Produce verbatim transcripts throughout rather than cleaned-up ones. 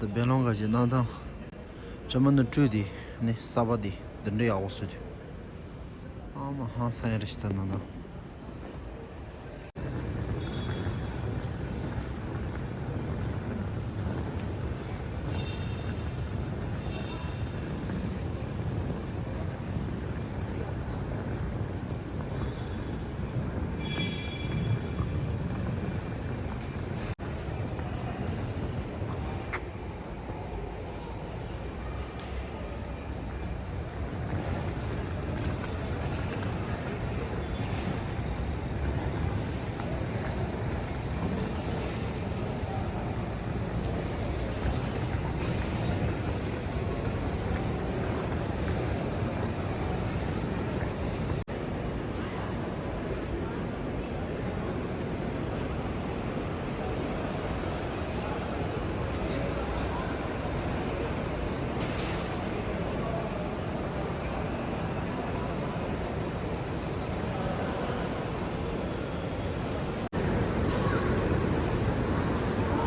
དེ་སྦེལ་ལོང་ག་ཞིག་གནམ་ཐང་། ཅ་མ་ནུ་སྤྲུལ་དེ་ནི་གསར་པ་དེ་འདི་འདྲ་ཡག་པོ་བཟོས་དུས། ཨ་མ་ཧང་སང་ཡ་རེ་ཞིག་ད་གནམ་ཐང་།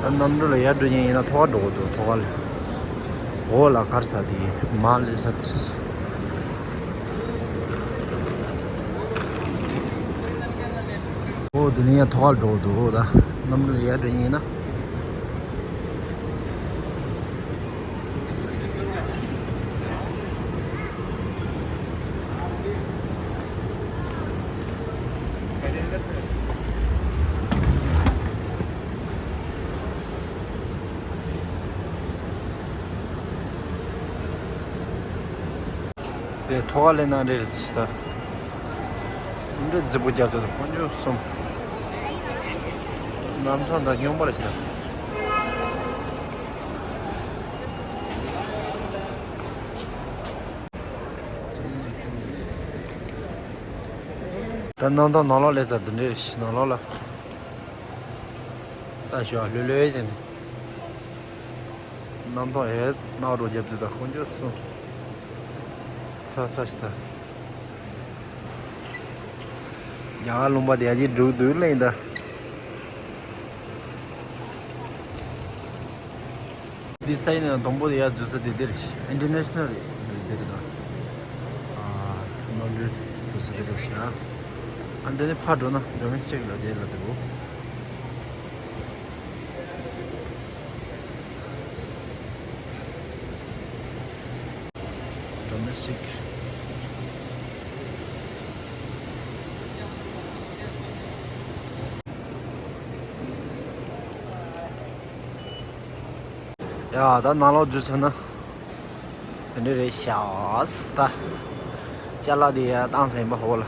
ད་གནམ་གྲུ་ལ་ཡར་འགྲོ་མཁན་ཡིན་ན་ཐོག་ཁ་འགྲོ་དགོས་འདུག་ཐོག་ཁ་ལ། འོག་ལ་གར་ས་དེ་མར་སླེབས་ས་དེ་རེད། འོ་དེ་ནས་ཡར་ཐོག་ཁ་ལ་འགྲོ་དགོས་འདུག་ད་གནམ་གྲུ་ལ་ཡར་འགྲོ་མཁན་ཡིན་ན། དེ་ཐོག་ཁ་ལེན་ན་འདྲེ་རེད་ཟེར་ད། འདྲེ་རྫི་པོ་རྒྱབ་དུས་དཀོན་མཆོག་གསུམ། གནམ་ཐང་དང་སྨྱོན་པ་རེད་ཟེར་ད། ད་གནམ་ཐང་ནང་ལོགས་ལས་ས་འདི་འདྲས་ནང་ལོགས་ལ། ད་ཞོ་ལྷོད་ལྷོད་ཟིན། གནམ་ཐང་ཨེ་ནག་རོ་རྒྱབ་དུས་ད་དཀོན་མཆོག་གསུམ། ཚ་ཚ་ཞིག་ད། རྒྱ་གར་ལུང་པ་དེ་ཡ་གྱི་འབྲུག་འདུག་ལེན་ད། འདི་ས་ཡིན་ན་དང་པོ་དེ་ཡ་འཛུལ་ས་དེ་འདི་རེད། ཨིན་ཊར་ནེ་ཤ་ནལ་རེད། འདི་འདི་རེད་ད། ཨ་ནོར་འཛུལ་འཛུལ་ས་དེ་རེད་ཤག་ཨ་འདི་ནི་ཕར་འགྲོ་ན་ཌོ་མེ་སི་ཊིག་ལ་དེ་ལ་འདུག་ཌོ་མེ་སི་ཊིག་ཡ་ད་ནང་ལོགས་འཛུལ་ཚར་ན། དེ་འདྲ་རེད་ཤག་ད། ཅ་ལག་དེ་ཡར་བཏང་ས་ཡིན་པ་འོག་ལ།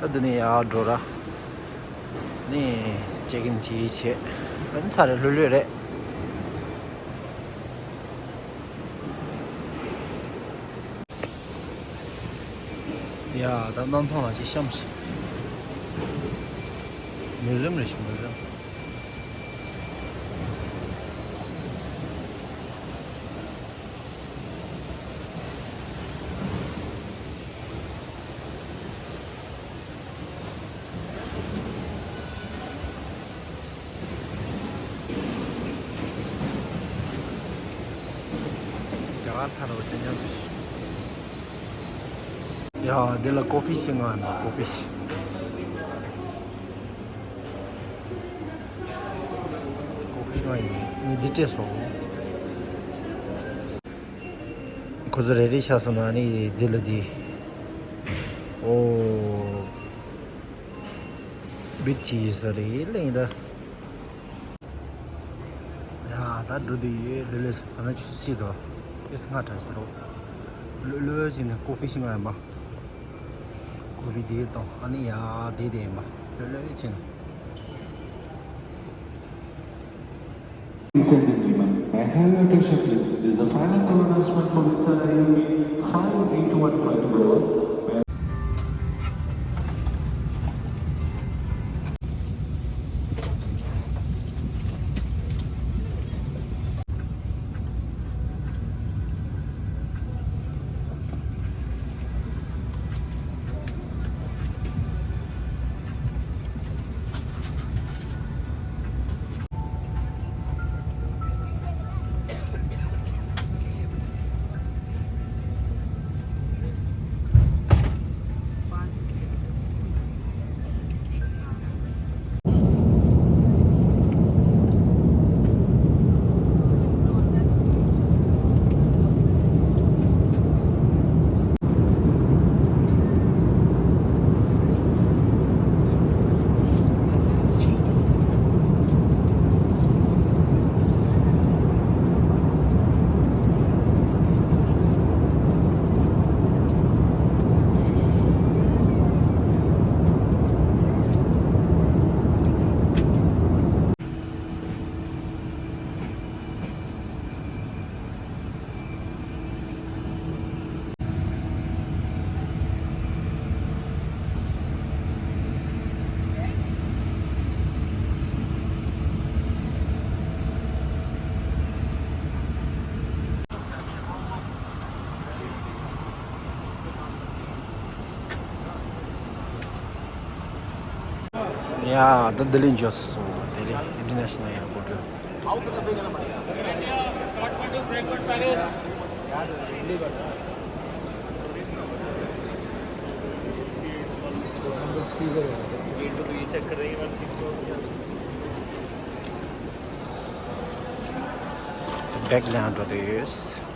ད་འདི་ནས་ཡར་འགྲོ་ར། ནས་ཅེག་ཨིན་བྱེད་བྱེད། ཨ་ནི་ཚར་རེད་ལྷོད་ལྷོད་རེད། ཡ་ད་གནམ་ཐང་ལ་ཅིག་གཤམ་ཞིག་མུ་ཟེམ་རེད་ཤག་མུ་ཟེམ། རྒྱ་གར་ཁ་རོ་ཅན་ཡང་ཡ་འདི་ལ་ཀོ་ཕི་ཞིག་མངགས་ན། ཀོ་ཕི་ཞིག་ཀོ་ཕི་ཞིག་མངགས་ཡིན། འདི་སྤྲད་སོང་། ཁོ་ཚོ་རེ་རེ་ཆགས་སོང་ན་ནི་འདི་ལ་འདི། ཨོ། བིད་ཅི་ཡོད་ས་རེད་ལེ་ཡིན་ད། ཡ་ད་འགྲོ་དུས་ཡོད་ལོས་ལོས་ད་ནི་ཆུ་ཚོད་གཅིག་དང་ཏེས་ལྔ་གྲགས་ས་རོ། ལོས་ལོས་ཟིན་ནས་ཀོ་ཕི་ཞིག་མངགས་ཡིན་པ། ཀོ་ཕི་དེ་དང་ཨ་ནི་ཡ་དེ་དེ་ཡིན་པ་ལོས་ལོས་ཕྱིན། Ladies and gentlemen, may I have your attention, please? This is the final call announcement for Vistara Air U P five eight one five tomorrow. ཡ་ད་ལྡི་ལི་འབྱོར་སོང་། ལྡི་ལི་International Airport། བེག་ལེན་འགྲོ་དུས།